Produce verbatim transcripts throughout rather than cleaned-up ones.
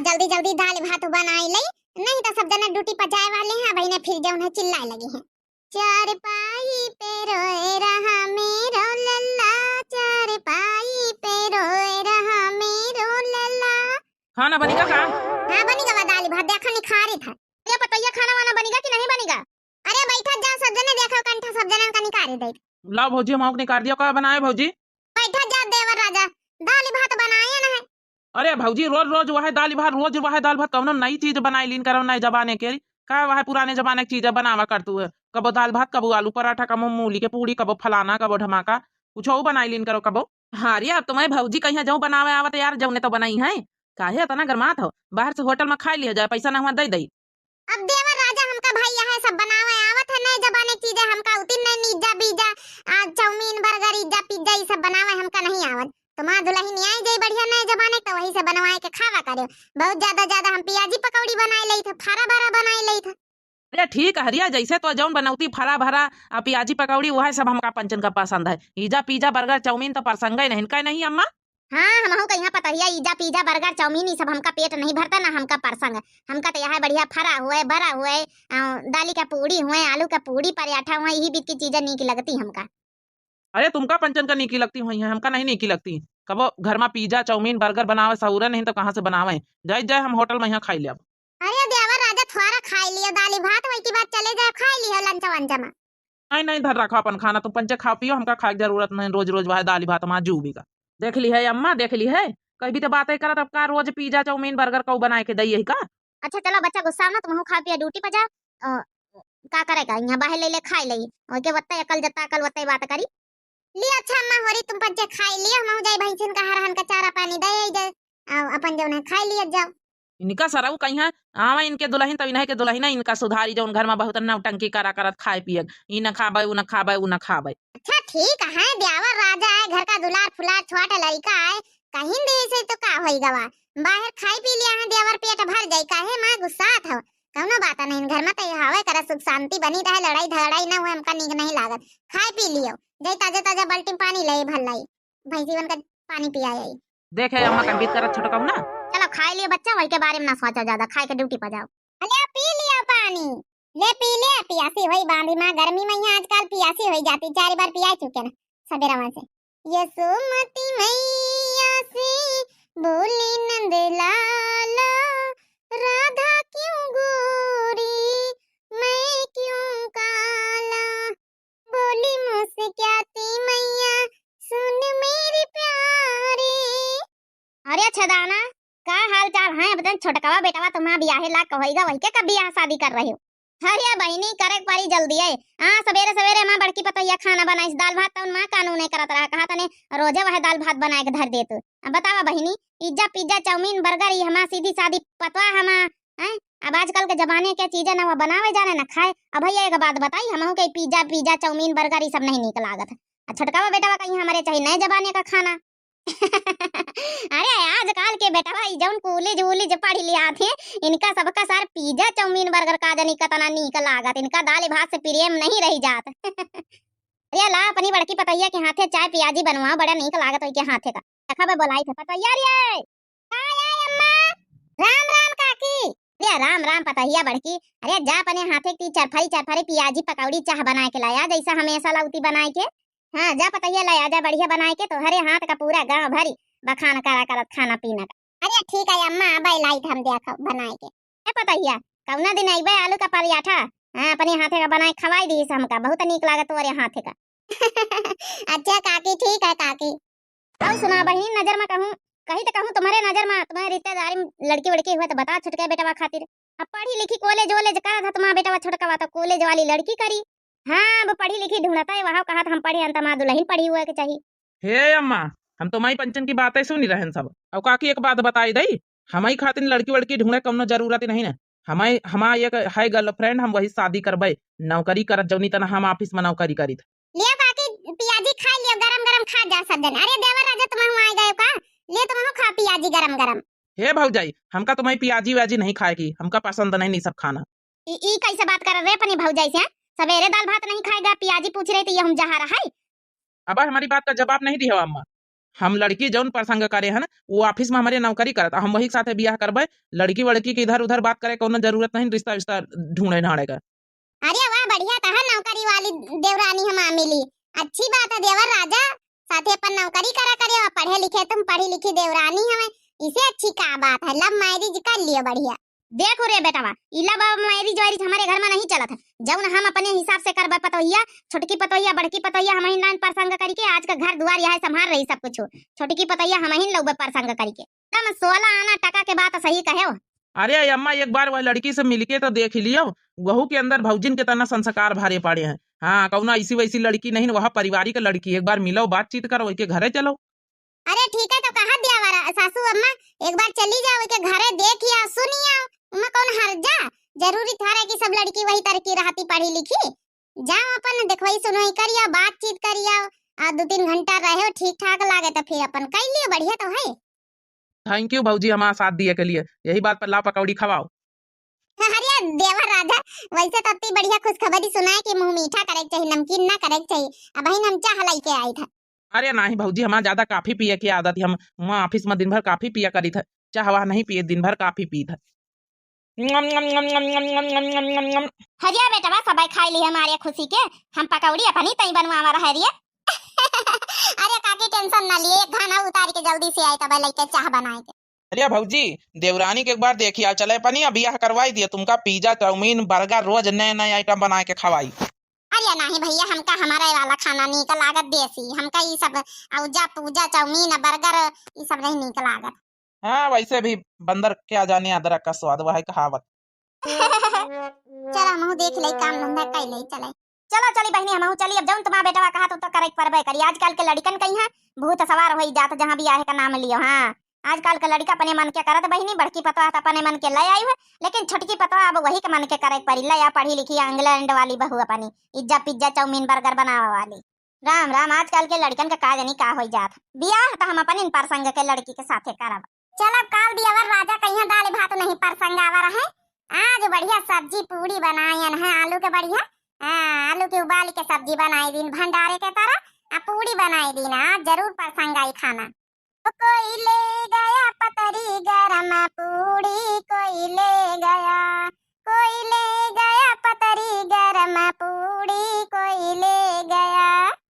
जल्दी जल्दी दाल भात बनाई लई, नहीं तो सब जना ड्यूटी पर जाए वाले हैं, वही ने फिर जौन है चिल्लाए लगी हैं। चारपाई पे रोए रहा मेरो लल्ला, चारपाई पे रोए रहा मेरो लल्ला। खाना बनिगा का? हाँ, बनिगा बा दाल भात, देखा निखारी था। ये पतैया, खाना वाना बनिगा कि नहीं बनिगा? अरे बैठा जा, सब जने देखो, कंठा सब जने का निकारी दे। लाओ भौजी, हम आउक निकार दियो, का बनाए भौजी? बैठा जा देवर राजा, दाल भात बनाए ना है। अरे भौजी, रोज रोज वह दाल भात, रोज वह दाल भात, कौनो नई चीज बनाई लीन करो, नए जमाने के। का वह पुराने जमाने की चीजें बनावा कर तू है? कबो दाल भात, कबो आलू पराठा, कबो मूली के पूड़ी, कबो फलाना, कबो ढमाका, कुछ और बनाई लीन करो कबो। हाँ रे, अब तुम्हें भौजी कहिया जाऊँ बनावे आवत यार, जौने तो बनाई है। काहे इतना गरमात हो? बाहर से होटल में खाई लिया जाए, पैसा ना हुआ दे दई। अब देवर राजा हमका भाई यह सब बनावे आवत है, नए जमाने की चीजें हमका उतिन नहीं, निज्जा बीजा, आ, चाउमीन, बर्गर, इज्जा, पिज्जा, ई सब बनावे हमका नहीं आवत। तो माँ दुल्हन आई जाई बढ़िया नए जमाने के, तो वही से बनवाए के खावा करे। बहुत ज्यादा ज्यादा हम पियाजी पकौड़ी बनाए लेई थे, फरा भरा बनाए लेई थे। अरे ठीक है हरिया, जैसे तो जौन बनौती फरा भरा आ पियाजी पकौड़ी, वह सब हमका पंचन का पसंद है। इज्जा पिज्जा, बर्गर, चाउमीन तो प्रसंग ही नहीं, इनका नहीं अम्मा। हाँ, हमहू का यहाँ पतहिया, इज्जा पिज्जा, बर्गर, चाउमीन, ई सब हमका पेट नहीं भरता, ना हमका परसंग। हमका तो यह बढ़िया फरा हुए, बरा हुए, अ, दाली का पूड़ी हुए, आलू का पूड़ी, पराठा हुए, यही बीच की चीजें नीक लगती हमका। अरे तुमका पंचन का नीकी लगती हुई हैं, हमका नहीं नीकी लगती। कबो घर में पिज्जा, चाउमीन, बर्गर बनावे सहूरे नहीं तो कहाँ से बनावे? जाए जाए हम होटल में यहाँ खाई लेब। अरे देवर राजा, थोड़ा खाई लियो दाली भात, वही के बाद चले जाए खाई लियो लंच वंच में। नहीं नहीं, धर रखो अपन खाना, तुम पंचे खाओ पियो, हमका खाए की जरूरत नहीं, रोज रोज वह दाली भात हमारा जू बिका। देख ली है अम्मा, देख ली है, कभी तो बातें करत, अब का रोज पिज्जा चाउमीन बर्गर कऊ बनाए के दई यही का? अच्छा चलो बच्चा, गुस्सा ना, तुम खाओ पियो, ड्यूटी पर जाओ। अ, का करे का, यहाँ बाहर ले ले खाई ले, ओके वत्ते अकल जत्ता अकल वत्ते बात करी। लियो अच्छा अम्मा, होरी तुम पंचे खाई लियो, हम जाई भैंसिन का हरहन का चारा पानी दे आई जाए, आ, अपन जौन है खाई लियो जाओ। इनका सरऊ कहीं है, आवा इनके दुल्हन, तब इन्हें के दुल्हन है, इनका सुधारी, जौन घर में बहुत नौटंकी करा करत खाए पिए, ई न खाबे, ऊ न खाबे, ऊ न खाबे। अच्छा ठीक है, देवर राजा है, घर का दुलार फुलार छोट लड़का है, कहीं दे से तो का होई गवा, बाहर खाई पी लिया है, देवर पेट भर जाई, काहे माँ गुस्सात हो? कौनो बात नहीं, घर में तो ये हवे करे, सुख शांति बनी रहे, लड़ाई झगड़ाई ना हुए, हमका नीक नहीं लागत। खाए पी लियो, जाई ताजा ताजा बाल्टी में पानी ले भर लाई, भैंसीवन का पानी पिया आई। देखे अम्मा, कनबीत करत छोटकऊ ना। चलो खाए लियो बच्चा, वही के बारे में ना सोचो ज्यादा, खाए के ड्यूटी पर जाओ। अले पी लियो पानी, ले पी ले, पियासी होई बांधी माँ, गर्मी में यहाँ आजकल पियासी होई जाती, चार बार पिया चुके ना सवेरा से। यशोमती मैया से बोले नंद लाला, राधा क्यों गोरी, मैं क्यों काला, बोली मुस्कियाती मैया, सुन मेरी प्यारी। अरे छदाना, का हाल चाल है? अब तन छोटकवा बेटवा तुम्हारा बियाहे लाग होइगा, वही के कब बियाह शादी कर रहे हो? अरे बहिनी, करे के परी जल्दी है। हाँ, सवेरे सवेरे माँ बड़की पतोहिया खाना बनाइस, दाल भात तउन माँ कानूने करत रहा, कहा तने रोजे वह दाल भात बनाए के धर देत। अब बतावा बहिनी, इज्जा पिज्जा चाउमीन बर्गर, ई हमार सीधी सादी पतवा हमार, हैं? अब आजकल के जमाने के चीजें ना वो बनावे जाने ना खाए। अब भैया एक बात बताई, हमहू के पिज्जा पिज्जा चाउमीन बर्गर ई सब नहीं नीक लागत है। आ छोटकवा बेटवा कहीं हमारे चाही नए जमाने का खाना। अरे आजकल के बेटवा ई जौन कॉलेज वॉलेज पढ़ लिया थे, इनका सबका सार पिज्जा चाउमीन बर्गर का जानी कतना नीक लागत, इनका दाल भात से प्रेम नहीं रह जात। अरे ला अपनी बड़की पतोहिया के हाथे चाय पियाजी बनवाओ, बड़ा नीक लागत ओई के हाथे का। देखा बे बोलाई थे पतोहिया रे। का आय अम्मा? राम राम काकी। अरे राम राम पतोहिया बड़की। अरे जा अपने हाथे की चरफरी चरफरी पियाजी पकौड़ी चाह बनाए के लाया, जैसा हमेशा लाउती बनाए के। हाँ जा पतोहिया लाया जा बढ़िया बनाए के, तोहरे हाथ का पूरा गाँव भरी बखान करा करत खाना पीना का। अरे ठीक है अम्मा, अब लाई हम देखो बनाए के। ए पतोहिया, कौना दिन अइबे आलू का पराठा? हाँ, अपने हाथे का बनाए खवाई दीस हमका, बहुत नीक लागत तोरे हाथे का। अच्छा काकी, ठीक है काकी। और सुना बहिनी, नजर में कहूँ, कही तो कहूँ तुम्हारे नजर में, तुम्हारे रिश्तेदारी में लड़की वड़की हुए तो बता छोटके बेटवा खातिर। अब पढ़ी लिखी कॉलेज वॉलेज करत है तुम्हारा बेटवा छोटकवा, तो कॉलेज वाली लड़की करी। हाँ, अब पढ़ी लिखी ढूंढता है, वहाँ कहा था हम पढ़े हन, तो हमार दुल्हन पढ़ी हुए के चाहिए। हे अम्मा, हम तो माई पंचन की बातें सुनी रहन सब। अब काकी एक बात बताई दई, हमारी खातिर लड़की वड़की ढूंढे कौनो जरूरत ही नहीं ना। हमारी, हमारी एक है गर्लफ्रेंड, हम वही शादी करबे। नौकरी करत जौनी तना हम ऑफिस में नौकरी करीत। लियो काकी, पियाजी खा लियो, गरम गरम खा जा सब जन। अरे देवर राजा, तुम हुआ आ गए का? ले तुम खा पियाजी गरम गरम। हे भौजाई, हमका तुम्हारी पियाजी व्याजी नहीं खाए की, हमका पसंद नहीं नी सब खाना। ई, ई कैसे बात कर रहे अपनी भौजाई से? सवेरे दाल भात नहीं खाएगा, पियाजी पूछ रही थी, ये हम जहाँ रहा है। अब हमारी बात का जवाब नहीं दिया अम्मा। हम लड़की जौन प्रसंग करे हन, वो office में हमरे नौकरी करत, हम वही के साथे बियाह करबे। लड़की वड़की के इधर उधर बात करे कौनो जरूरत नहीं, रिश्ता विश्ता ढूंढे ढांढे का। अरे वाह, बढ़िया तहर नौकरी वाली देवरानी हमा मिली। अच्छी बात है देवर राजा, साथे अपन नौकरी करा करे, और पढ़े लिखे तुम पढ़ी लिखी देवरानी हमें, इसे अच्छी का बात है, love marriage कर लियो बढ़िया। देखो रे बेटवा, ई love marriage वैरिज हमरे घर में नहीं चलत है। जौन हम अपने हिसाब से करबे पतोहिया, छोटकी पतोहिया, बड़की पतोहिया, हम ही नान प्रसंग करी के आज का घर दुआर यह संभाल रही सब कुछ। छोटकी पतोहिया हम ही लौबे प्रसंग करी के। एकदम सोलह आना टका के बात सही कहे हो। अरे अम्मा, एक बार वह लड़की से मिलके तो देख लियो, वहू के अंदर भौजिन के तना संस्कार भरे पड़े हैं। हाँ, कौनो ऐसी वैसी लड़की नहीं, वह पारिवारिक लड़की। एक बार मिलो, बातचीत करो, वही के घरे चलो। अरे ठीक है, तो कहा दिया वाला सासू अम्मा, एक बार चली जाओ, के घरे देखिया, सुनिया, उमा कौन हर्जा? जरूरी थोड़ा कि सब लड़की वही तरह की रहती पढ़ी लिखी। जाओ अपन देखवाई सुनवाई करिया, बातचीत करिया, आ दो तीन घंटा रहो, ठीक ठाक लागे तो फिर अपन कर लियो, बढ़िया तो है। Thank you भौजी, हमारा साथ दिए के लिए। यही बात पर लाओ पकौड़ी खवाओ। अरे देवर राजा, वैसे तो अति बढ़िया खुशखबरी सुनाए कि मुंह मीठा करे के चाहिए, नमकीन ना करे के चाहिए। अब हम चाह लाई के आई था। अरे नहीं भौजी, हमारा ज्यादा coffee पिए की आदत है, हम वहाँ office में दिन भर coffee पिया करी था, चाह वाह नहीं पिए, दिन भर coffee पी था। हरिया बेटवा, सबे खाई ली हमारे खुशी के, हम पकौड़ी अपनी तई बनवावा रहे रिये। अरे काकी, tension ना लिए, एक घाना उतार के जल्दी से आई, तब लइके चाह बनाए के। अरे भौजी, देवरानी के एक बार देखी आओ, चले पनी बियाह करवाई दिए, तुमका pizza, चाउमीन, burger रोज नए नए item बनाए के खवाई। अरे नहीं भैया, हमका हमारे वाला खाना नीक लागत देसी, हमका ई सब औजा पूजा, चाउमीन, burger, ई सब नहीं नीक लागत। हाँ, वैसे भी बंदर क्या जाने अदरक का स्वाद, वह कहावत। चला, हमहू देख ले, काम धंधा कर ले, चले। चला, चली बहिनी, हमहू चली। अब जौन तुम्हारा बेटवा कहा, तू तो करे के परबे करी। आजकल के लड़िकन कहीं है, भूत सवार होई जात, जहाँ बियाहे का नाम लियो। हाँ, आजकल के लड़िका अपने मन के करत बहिनी, बड़की पतवा तो अपने मन के ले आई है, लेकिन छोटकी पतवा अब वही के मन के करे के पड़ी। ले आ, पढ़ी लिखी, इंग्लैंड वाली बहू अपनी, इज्जा पिज्जा चाउमीन burger बनावे वाली। राम राम, आजकल के लड़िकन के का जानी का होई जात। बियाह त हम अपन इन परसंग के लड़की के साथे करब। चलब काल दियावर राजा कहिया दाल भात नहीं परसंग आवा रहे। आज बढ़िया सब्जी पूड़ी बनायन है आलू के बढ़िया। हाँ, आलू के उबाल के सब्जी बनाई दीन भंडारे के तरह, आ पूड़ी बनाई दीन। आज जरूर परसंग आई खाना। कोई ले गया पतरी गरम पूड़ी, कोई ले गया, कोई ले गया पतरी गरम पूड़ी, कोई ले गया।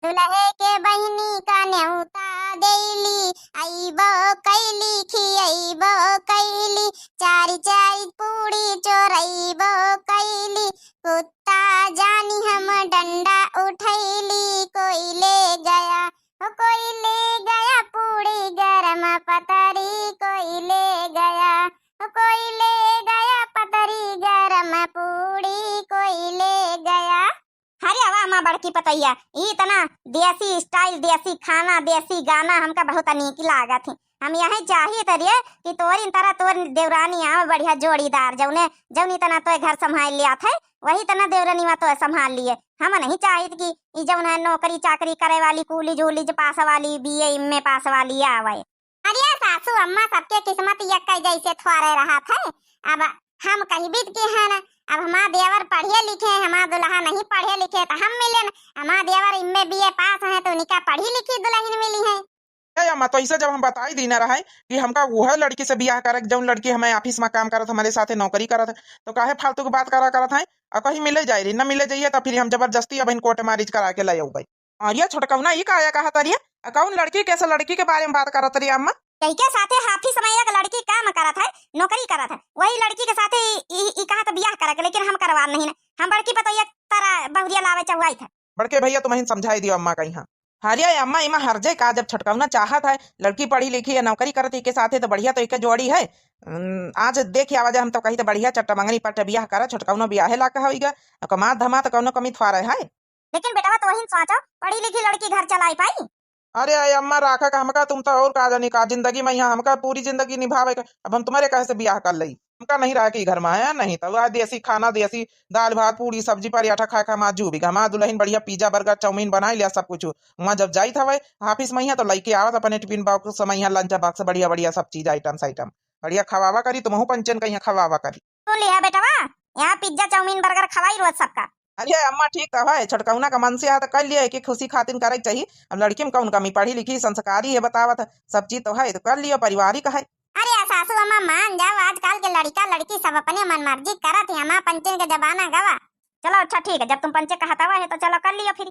दुलहे के बहिनी का नेउता देली, अइबो कैली, खियइबो कैली, चारि चारि पूड़ी चोरइबो कैली, कुत्ता जानी हम डंडा उठैली, कोई ले गया, हो कोई ले गया पूड़ी गरम पतरी, कोई ले गया, हो कोई ले गया पतरी गरम पूड़ी, कोई ले गया। अरे वाह माँ बड़की पतैया, ई इतना देसी style, देसी खाना, देसी गाना हमका बहुत नीक लागत है। हम यही चाहित रहे कि तोरी तरह तोर देवरानी आवे, बढ़िया जोड़ीदार, जौने, जौनी तना तोय घर संभाल लियात है, वही तना देवरानी मा तोय संभाल लिए। हम नहीं चाहित कि ई जौन है नौकरी चाकरी करे वाली, कॉलेज वॉलेज पास वाली, बीए एमए पास वाली आवे। अरे सासू अम्मा, सबके किस्मत यक्के जैसे थ्वारे रहत है। अब हम कहिबित के हैं ना, अब हमार देवर पढ़े लिखे, हमार दुल्हा नहीं पढ़े लिखे, तो हम मिले ना। हमार देवर एमए बीए पास हैं, तो उनका पढ़ी लिखी दुल्हन मिली है। ए अम्मा, तो ऐसे जब हम बताई दीना रहे कि हमका वह लड़की से बियाह करे, जौन लड़की हमें office में काम करत, हमारे साथे नौकरी करत है, तो काहे फालतू की बात करा करत है? और कहीं मिले जाए रही, न मिले जाइए, तो फिर हम जबरदस्ती अब इन court marriage करा के ले आउबे। अरे छोटकौना, ई का आया कहा तरिया? आ कौन लड़की, कैसे लड़की के बारे में बात करत रही अम्मा? कही के साथे हाफिस में एक लड़की काम करत है, नौकरी करत है, वही लड़की के साथे ई, ई, ई कहा तो बियाह करे के, लेकिन हम करवा नहीं ना। हम बड़की पतोहिया तारा बहुरिया लावे चहुआई था। बड़के भैया तुम्हें समझाई दियो अम्मा कहीं। हाँ। अरे अम्मा, इमा हर्जे का, जब छोटकौना चाहत है लड़की पढ़ी लिखी है, नौकरी करत है, इके साथे तो बढ़िया तो इके जोड़ी है। उम, आज देख आवा जा, हम तो कही तो बढ़िया चट्टा मंगनी पट्ट बियाह करा, छोटकौनो बियाहे ला कहा होइगा, कमात धमात कौनो कमी थ्वारे है। लेकिन बेटवा, तोहिन सोचो, पढ़ी लिखी लड़की घर चलाई पाई? अरे, अरे अम्मा, राखा का हमका, तुम तो और का जानी का जिंदगी में यहाँ, हमका पूरी जिंदगी निभावे का। अब हम तुम्हारे कहे से बियाह कर लई? हमका नहीं रहा कि घर में आया नहीं, तो वह देसी खाना, देसी दाल भात, पूड़ी, सब्जी, पराठा खाए खा, हमार जू भी, हमार दुल्हन बढ़िया pizza, burger, चाउमीन बनाई लिया सब कुछ। वहाँ जब जाइत हवे office में यहाँ, तो लइके आवत अपने tiffin box में यहाँ, lunch box, बढ़िया बढ़िया सब चीज, items item बढ़िया खवावा करी, तुमहू पंचन का यहाँ खवावा करी। सुन लिहा बेटवा, यहाँ pizza, चाउमीन, burger खवाई रोज सबका। अरे अम्मा, ठीक तो है, छोटकौना का मन से है तो कर लियो, एक खुशी खातिर करे के चाहिए। अब लड़की में कौन कमी, पढ़ी लिखी संस्कारी है, बतावत है, सब चीज तो है, तो कर लियो, पारिवारिक है। अरे सासू अम्मा, मान जाओ, आजकल के लड़का लड़की सब अपने मन मर्जी करत है, अम्मा पंचन के जमाना गवा। चलो अच्छा ठीक है, जब तुम पंचे कहत हवा है तो चलो कर लियो फिर।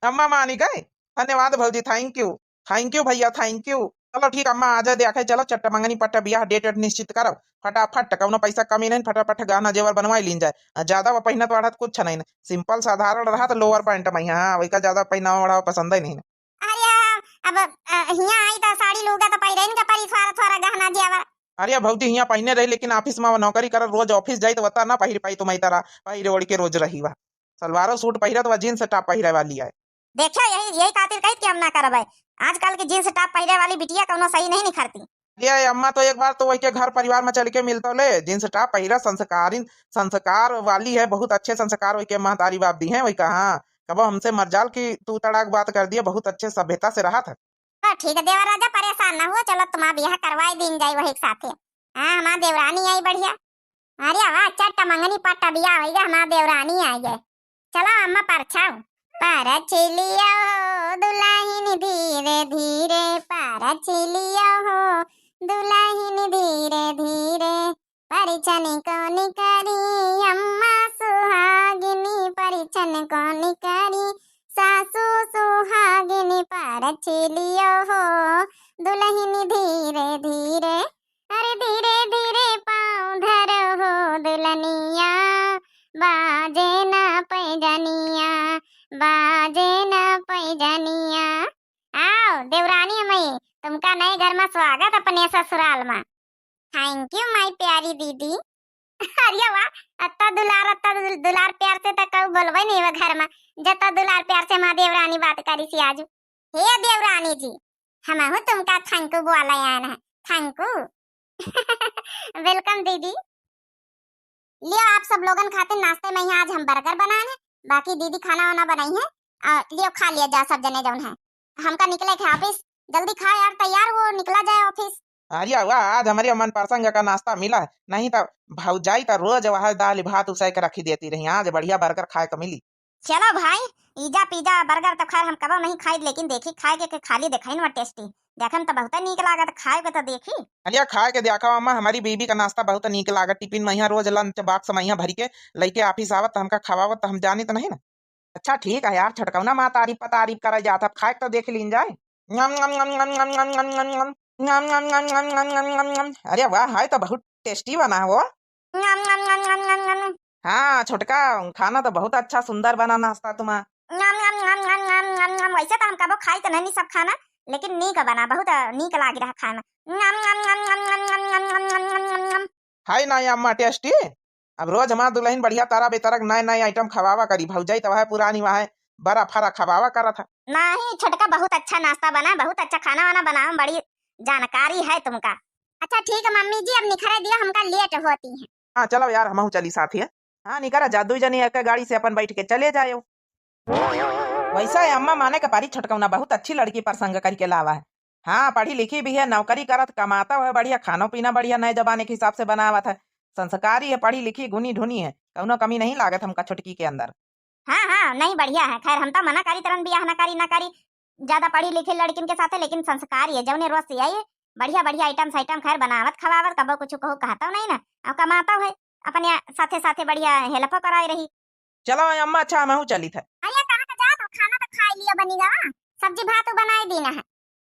अम्मा मानी गए। धन्यवाद भौजी, thank you। Thank you भैया, thank you। चलो ठीक अम्मा, आ जाए देखे, चलो चट्ट मंगनी पट्ट बियाह date वेट निश्चित करो फटाफट, कौनो पैसा कमी नहीं, फटाफट गहना जेवर बनवाई लीन जाए। आ, ज्यादा वो पहिनत ओढ़त कुछ नहीं, simple साधारण रहा तो lower pant में ही, हाँ, वही का ज्यादा पहनावा ओढ़ावा पसंद ही नहीं। अरे अब, अ, हियाँ आई तो साड़ी लूगा तो पहिरे इनका परी थोड़ा थोड़ा गहना जेवर। अरे भौजी हियाँ पहिने रही, लेकिन office में वो नौकरी करत, रोज office जाई तो वता ना पहिर पाई, तुम तरह पहिरे ओढ़ के रोज रही वा। सलवारो suit पहिरत वा, jeans top पहिरे वाली है। देखो, यही, यही खातिर कहित कि हम ना करबै। आजकल की jeans top पहिरे वाली बिटिया कौनो सही नहीं निखरती। ये अम्मा तो एक बार तो वही के घर परिवार में चल के मिलतो ले, jeans top पहिरा, संस्कारिन, संस्कार वाली है, बहुत अच्छे संस्कार वही के महतारी बाप दी हैं, वही कहा, कबो हमसे मत जाल कि तू तड़ाक बात कर दिए, बहुत अच्छे सभ्यता से रहत है। तो ठीक है देवर राजा, परेशान ना हुआ, चलो तुम्हारा बियाह करवाई दीन जाई वही के साथे। हाँ, हमार देवरानी आई बढ़िया। अरे वाह, चट्ट मंगनी पट्ट बियाह होइगा, हमार देवरानी आई है। चलो अम्मा परछाओ। परछ लियो हो दुलहिन धीरे धीरे, परछ लियो हो दुलहिन धीरे धीरे। परिछन कौन करी अम्मा सुहागिनी, परिछन कौन करी सासू सुहागिनी। परछ लियो हो दुलहिन धीरे धीरे, अरे धीरे धीरे पाँव धरो हो दुलनिया, बाजे ना पैजनिया, बाजे ना पैजनिया। आओ देवरानी अम्मई, तुमका नए घर मा स्वागत अपने ससुराल मा। Thank you my प्यारी दीदी। अरे वाह, अत्ता दुलार, अत्ता दुल-, दुलार प्यार से तो कऊ बोलबे नहीं वो घर मा, जत्ता दुलार प्यार से हमार देवरानी बात करिस आज। हे देवरानी जी, हमहू तुमका thank you बोले आयन है, thank you। Welcome दीदी। लियो आप सब लोगन खातिर नाश्ते में यहाँ आज हम burger बनाए हैं, बाकी दीदी खाना वाना बनाई है। आ, लियो खा लिया जा सब जने जौन है। हमका निकले के office, जल्दी खा यार, तैयार हो, निकला जाए office। अरे वाह, आज हमारे मनपसंद का नाश्ता मिला है, नहीं तो भौजाई तो रोज वह दाल भात उसै के रखी देती रही, आज बढ़िया burger खाए को मिली। चलो भाई, pizza pizza burger तो खैर हम कबो नहीं खाई, लेकिन देखी खाए के, के खाली देखाई ना tasty, देखे में तो बहुत नीक लागत, खाए के तो देखी। अरे खाए के देखा अम्मा, हमारी बीबी का नाश्ता बहुत नीक लागत, tiffin में यहाँ रोज lunch box में यहाँ भरी के लेके office आवत, हमका खवावत, हम जानी तो नहीं ना। अच्छा ठीक है यार, छोटकौना माँ तारीफ पर तारीफ करे जात है, खाए के तो देख लीन जाए। नम, नम, नम, नम। अरे वाह, है तो बहुत tasty बना हो। नम, नम, नम, नम, नम। हाँ, छोटका, खाना तो बहुत अच्छा सुंदर बना नाश्ता तुम्हार। नम, नम, नम, नम, नम, नम, नम। वैसे तो हम कबो खाई तो नहीं सब खाना, लेकिन नीक बना, बहुत नीक लाग रहा खाए में। नम, नम, नम, नम, नम, नम, नम, नम, नम, नम, नम। है ना ये अम्मा tasty? अब रोज हमार दुलहिन बढ़िया तरह बेतरह नए नए item खवावा करी, भौजाई तो वह पुरानी वह बरा फरा खवावा करत है। नहीं छोटका, बहुत अच्छा नाश्ता बना, बहुत अच्छा खाना वाना बनावे में बड़ी जानकारी है तुमका। अच्छा ठीक है मम्मी जी, अब निखरे दियो, हमका late होती है। हाँ चलो यार, हमहू चली साथ ही। हाँ निकरा जा, दुई जनी एक गाड़ी से अपन बैठ के चले जायो। वैसा है अम्मा, माने के पारी, छोटकौना बहुत अच्छी लड़की पसंद करके लावा है। हाँ, पढ़ी लिखी भी है, नौकरी करत, कमाता है बढ़िया, खानो पीना बढ़िया नए जमाने के हिसाब से बनावत है, संस्कारी है, पढ़ी लिखी, गुनी ढुनी है, कौनो कमी नहीं लागत हमका छोटकी के अंदर। हाँ, हाँ, नहीं, बढ़िया है। खैर, हम तो मना करी तरन बियाह ना करी, ना करी, ज्यादा पढ़ी लिखी लड़किन के साथे, लेकिन संस्कारी है, जौने रोज से आई, बढ़िया बढ़िया item साइटम खैर बनावत खवावत, कबो कुछ कहू कहतो नहीं ना, और कमातो है, अपने साथे साथे बढ़िया help कराए रही। चलो अम्मा, अच्छा हमहू चलित है। अरे कहाँ का जात हो? खाना तो खाई लियो बनी गवा, सब्जी भात बनाई दीना है।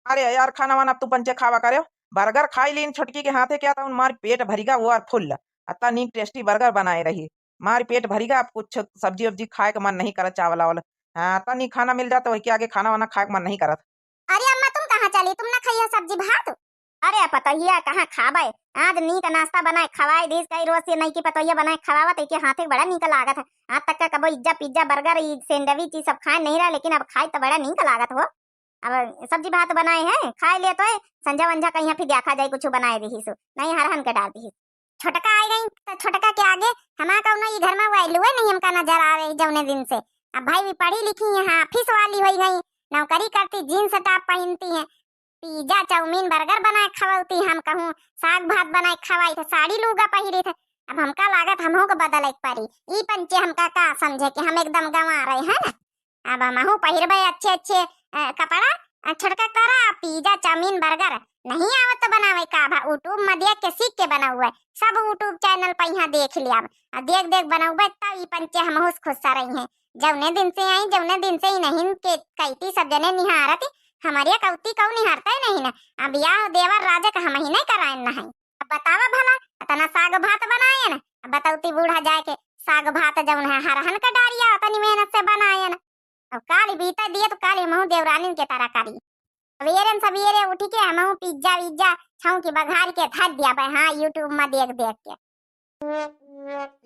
अरे यार, खाना वाना अब तू पंचे खावा करे, burger खाई लीन छोटकी के हाथे, क्या था उन मार पेट भरिगा वो और full, अत्ता नीक tasty burger बनाए रही, मार पेट भरिगा, अब कुछ सब्जी वब्जी खाए के मन नहीं करत, चावल वावल, हाँ, अत्ता नीक खाना मिल जात, वही के आगे खाना वाना खाए के मन नहीं करत। अरे अम्मा, तुम कहाँ चली, तुम ना खाइयो सब्जी भात? अरे पतोहिया कहाँ खाबे, आज नीक नाश्ता बनाए खवाए दीस, कई रोज से नई की पतोहिया बनाए खवावत, एके हाथे बड़ा नीक लागत है। आज तक का कबो इज्जा पिज्जा burger, ई sandwich, ई सब खाए नहीं रहा, लेकिन अब खाए तो बड़ा नीक लागत हो। अब सब्जी भात बनाए हैं, खाए ले तो है, संझा वंझा कहीं फिर देखा जाए, कुछ बनाए दीसु, नहीं हरहन के डाल दीस। छोटका आ गई तो छोटका के आगे हमार कौनो ई घर में value है नहीं, हमका नजर आ रही जौने दिन से। अब भाई भी पढ़ी लिखी है, हाँ, office वाली हो गई, नौकरी करती, jeans top पहनती है, pizza चाउमीन burger बनाए खवाती, हम कहूँ साग भात बनाए खवाई थे, साड़ी लूगा पहिरी थे, अब हमका लागत हमहू के बदले के पड़ी। ई पंचे हमका का समझे कि हम एकदम गंवार है ना। अब हमहू पहिरबे अच्छे अच्छे, अ, कपड़ा, अ, छोटका करा, pizza, चाउमीन, burger नहीं आवत तो बनावे का भा, YouTube में देख के सीख के बनावे। सब YouTube channel पे यहाँ देख लिया। अब देख देख बनावे तब ई पंचे हमहू से खुश रही हैं। जौने दिन से आई, जौने दिन से इन्हीं के कैती सब जने निहारत, हमरे कौती कऊ निहारते नहीं ना। अब बियाह देवर राजा का हमही नहीं कराएन ना है। अब बतावा भला, इतना साग भात बनाएन, अब बतौती बूढ़ा जाए के साग भात जौन है हरहन का डारिया उतनी मेहनत से बनाएन। अब काली बीते दिए तो काली महू देवरानी के तरह करी। सवेरे न सवेरे उठ के हमहू pizza वीजा छौंकी बघार के धर दिया बे, हाँ, YouTube में देख देख के।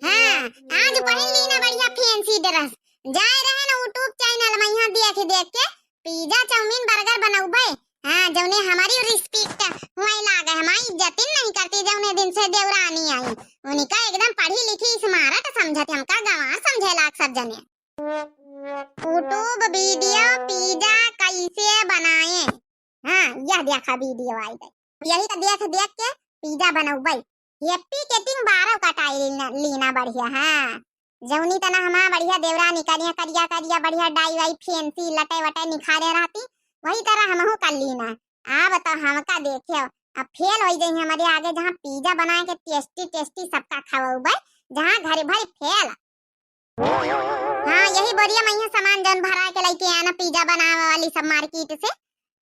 हाँ, आज पहिन ली ना बढ़िया fancy dress। जाए रहे ना YouTube channel में यहाँ देख देख के pizza, चाउमीन, burger बनौबे। हाँ, जौने हमारी respect हुआई लागे, हमारी इज्जत ही नहीं करती, जौने दिन से देवरानी आई। उनका एकदम पढ़ी लिखी smart समझत, हमका गंवार समझे लाग सब जने। YouTube video pizza कैसे बनाए? हाँ, यह देखा video आई गई। यही का देख देख के pizza बनौबे। Happy cutting बारह कटाई लीना, लीना बढ़िया, हाँ। जौनी तना हमार बढ़िया देवरानी करिया, करिया, करिया, बढ़िया डाई वाई fancy लटे वटे निखारे रहती, वही तरह हमहू कर लीना। अब तो हमका देखे, अब fail होई जाई हमरे आगे, जहाँ pizza बनाए के tasty, tasty सबका खवौबे, जहाँ घर भर fail। हाँ, यही बोरिया में यहाँ सामान जौन भरा के लेके आना, pizza बनावे वाली सब market से।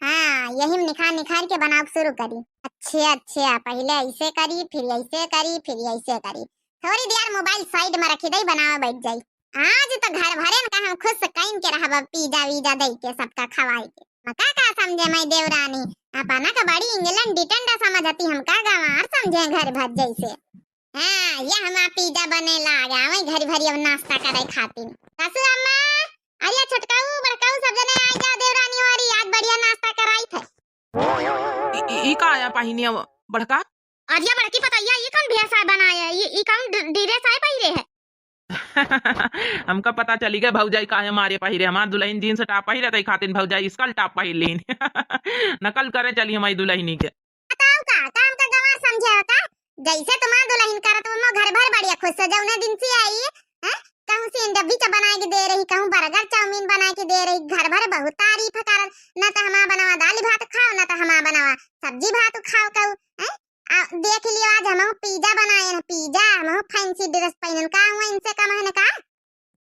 हाँ, यही में निखार निखार के बनावे शुरू करी। अच्छा, अच्छा, पहिले ऐसे करी, फिर ऐसे करी, फिर ऐसे करी। थोड़ी देर mobile side में रखी दई, बनावे बैठ जाई। आज तो घर भरेन का हम खुश कइन के रहब, pizza वीजा दई के सबका खवाई के। मका का समझे मैं देवरानी, अपना का बड़ी England डिटेंडा समझती, हमका गंवार समझे घर भर जैसे। हाँ, ये हमार pizza बने लाग, आवै घरी भरी अब नाश्ता करे खातिर। सासू अम्मा, अरे छोटकाऊ, बड़काऊ सब जने आ जाओ, देवरानी वारी आज बढ़िया नाश्ता कराई थे। ई, ई, ई का आया पहिने अब बड़का? अरे बड़की पतैया, ई कौन भेष है बनाया? ई, ई कौन ड-, dress है पहिरे है? हमका पता चली गए भौजाई काहे मारे पहिरे। हमार दुलहिन jeans top पहिरे, तई खातिन भौजाई skull top पहिर लीन। नकल करे चली हमारी दुलहिनी के। बताओ का, काम का गंवार समझे हो का? जैसे तुम्हार दुलहिन करत वो घर भर बढ़िया खुश हो, जौने दिन से आई, हैं? कहूँ sandwich बनाए के दे रही, कहूँ burger चाउमीन बनाए के दे रही, घर भर बहुत तारीफ करत, ना तो हमार बनावा दाल भात खाओ, ना तो हमार बनावा सब्जी भात खाओ कहू, हैं? आ, देख लियो, आज हमहू pizza बनाए हैं, pizza, हमहू fancy dress पहिनन, का हुआ इनसे कम है ना का?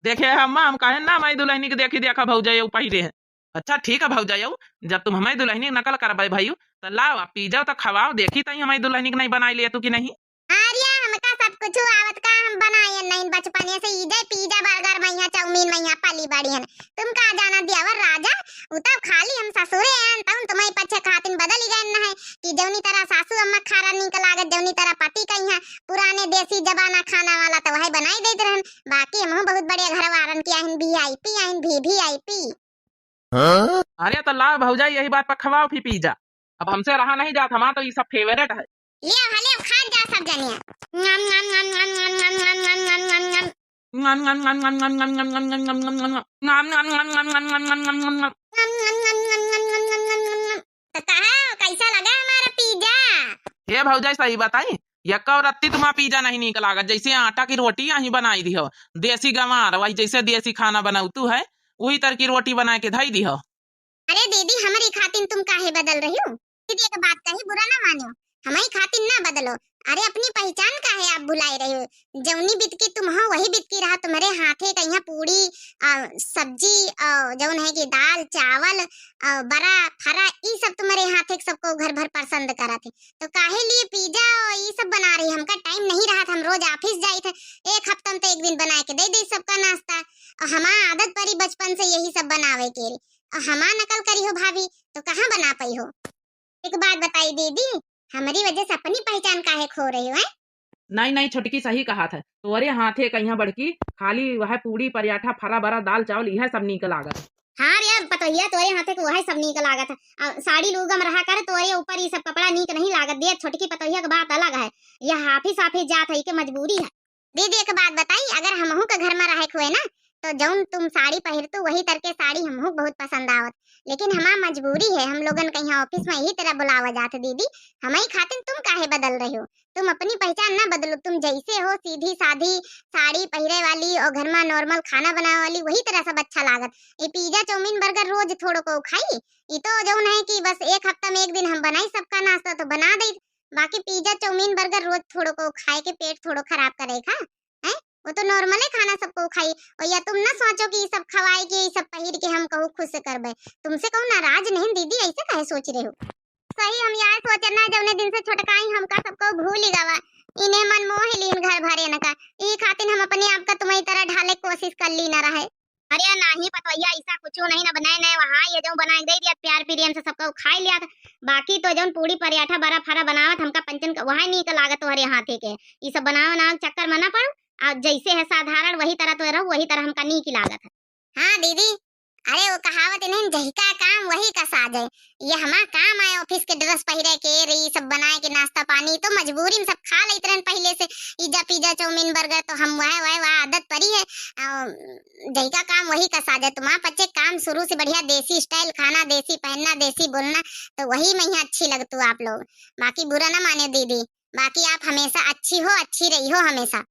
देखे अम्मा, हम कहे ना हमारी दुलहिनी के देखी देखा भौजाई ऊ पहिरे हैं। अच्छा ठीक है भौजाई, जब तुम हमारी दुलहिनी के नकल करबे भइयू, तो लाओ आप pizza तो खवाओ, देखी तई हमारी दुलहिनी के नहीं बनाई ले तू कि नहीं। अरे हमका सब कुछ आवत का, हम बनाए नहीं बचपने से, ई जे pizza burger में यहाँ चाउमीन में यहाँ पली बड़ी हैं। तुम का जाना देवर राजा, उ तब खाली हम ससुरे आन, तब तुम्हें पछे खातिन बदल गए न है कि जौनी तरह सासू अम्मा खारा नीक लागत, जौनी तरह पति कहिया पुराने देसी जमाना खाना वाला तो वही बनाई देत रहन। बाकी हमहू बहुत बड़े घर वारन की आहिन, VIP आहिन, VVIP। अरे तो लाओ भौजाई, यही बात पर खवाओ फिर pizza। अब हमसे रहा नहीं जात, हमार तो ये सब favourite है। ले हले खा जा सब जनिया। नाम, नाम, नाम, नाम। तो कहा, कैसा लगा हमारा pizza? ए भौजाई, सही बताई, यक्का रत्ती तुम्हारा pizza नहीं नीक लागत, जैसे आटा की रोटी अहीं बनाई दिहो, देसी गंवार, वही जैसे देसी खाना बनौतू है, वही तर की रोटी बनाए के धई दिहो। अरे दीदी, हमरी खातिन तुम काहे बदल रही हो? दीदी, एक बात कही, बुरा ना मानियो, हमरी खातिन ना बदलो। अरे, अपनी पहचान काहे आप भुलाए रहे हो? जौनी बितकी तुम हो, वही बितकी रहा। तुम्हरे हाथे कहिया पूड़ी, आ, सब्जी, आ, जौन है कि दाल, चावल, आ, बरा, फरा, ई सब तुम्हरे हाथे के सबको घर भर पसंद करत है। तो काहे लिए pizza और ई सब बना रही? हमका time नहीं रहा था, हम रोज office जाई थे, एक हफ्ता में तो एक दिन बनाए के दे दे सबका नाश्ता। और हमार आदत परी बचपन से यही सब बनावे के रे। और हमार नकल करी हो भाभी, तो कहाँ बना पाई हो? एक बात बताई दीदी, हमरी वजह से अपनी पहचान काहे खो रही हो, हैं? नहीं, नहीं, छोटकी सही कहा था। तोरे हाथे कहिया बड़की खाली वह पूड़ी, पराठा, फरा बरा, दाल चावल, यह सब नीक लागत। हाँ रे पतोहिया, तोरे हाथे के वह सब नीक लागत है। आ, साड़ी लूगा में रहा कर, तोरे ऊपर ये सब कपड़ा नीक नहीं लागत। देख छोटकी पतोहिया के बात अलग है, यह office office जात है, के मजबूरी है। दीदी, एक बात बताई, अगर हमहू के घर में रहे के हुए ना, तो जौन तुम साड़ी पहिरतू, वही तर के साड़ी हमहू के बहुत पसंद आवत। लेकिन हमार मजबूरी है, हम लोगन कहीं office में यही तरह बुलावा जात, दीदी, हमही खातिन तुम काहे बदल रहे हो? तुम अपनी पहचान ना बदलो, तुम जैसे हो सीधी साधी साड़ी पहिरे वाली और घर मा normal खाना बनावे वाली, वही तरह सब अच्छा लागत। ये pizza, चाउमीन, burger रोज थोड़ो को खाई, ये तो जौन है कि बस एक हफ्ता में एक दिन हम बनाई सबका नाश्ता तो बना दई, बाकी pizza, चाउमीन, burger रोज थोड़ो को खाए के पेट थोड़ो खराब करे का, हैं? वो तो normal है खाना सबको खाई। और या तुम ना सोचो कि ये सब खवाए के, ये सब पहिर के हम कहूँ खुश करबे। तुमसे कहूँ नाराज नहीं दीदी, ऐसे काहे सोच रहे हो? सही हम यार सोचन ना, जौने दिन से छोटकाई हमका सबको भूल गवा, इन्हें मन मोह लीन घर भरे न का, ई खातिर हम अपने आप का तुम्हारी तरह ढाले कोशिश कर ली न रहे। अरे नहीं पतोहिया, ऐसा कुछ नहीं ना बनाए, नए वहाँ ये जो बनाए दे दिया, प्यार प्रेम से सबको खाए लिया था। बाकी तो जौन पूड़ी पराठा बड़ा फरा बनावत हमका पंचन का, वहाँ नीक लागत तोहरे हाथे के। ई सब बनावे ना चक्कर में ना पड़ो, और जैसे है साधारण वही तरह तो रहो, वही तरह हमका नीक लागत है। हाँ दीदी, अरे वो कहावत नहीं, जहिका काम वही का साज है। ये हमार काम आए office के dress पहिरे के, रे, ई सब बनाए के नाश्ता पानी, तो मजबूरी में सब खा लेत रहन पहले से। इजा pizza, चाउमीन, burger तो हम वह, वह, वह आदत पड़ी है। आ, जहिका काम वही का साज है। तुम्हार पच्चे काम शुरू से बढ़िया देसी style खाना, देसी पहनना, देसी बोलना, तो वही में ही अच्छी लगतू आप लोग। बाकी बुरा ना माने दीदी, बाकी आप हमेशा अच्छी हो, अच्छी रही हो हमेशा।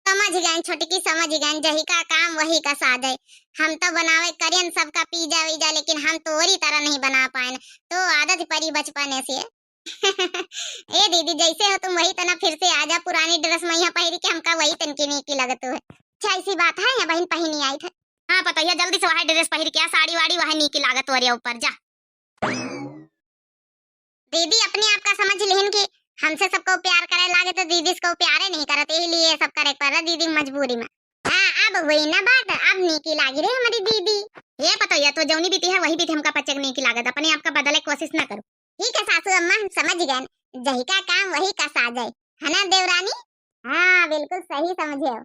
समझ गए छोटकी, समझ गए, जहिका काम वही का साज है। हम तो बनावे करियन सबका pizza वीजा, लेकिन हम तोरी तरह नहीं बना पाएन, तो आदत पड़ी बचपने से। ए दीदी, जैसे हो तुम वही तना फिर से आजा, पुरानी dress में यहाँ पहिर के हमका वही तनकी नीकी लगत है। अच्छा, ऐसी बात है, या बहन पहनी आई थे। हाँ पतोहिया, जल्दी से वह dress पहिर के आ, साड़ी वाड़ी वह नीकी लागत तोरे ऊपर, जा। दीदी अपने आप का समझ लिहिन कि हमसे सबको प्यार करे लागे तो दीदी से को प्यारे नहीं करत, यही लिए सब करे पड़ रहा दीदी मजबूरी में। हाँ, अब हुई ना बात, अब नीकी लागी रे हमारी दीदी। ये पतोहिया, तो जौनी बीती है वही बीती हमका पच्चे नीकी लागत, अपने आप का बदले कोशिश ना करो। ठीक है सासू अम्मा, हम समझ गए, जहिका काम वही का साज है, है ना देवरानी? हाँ, बिल्कुल सही समझे हो।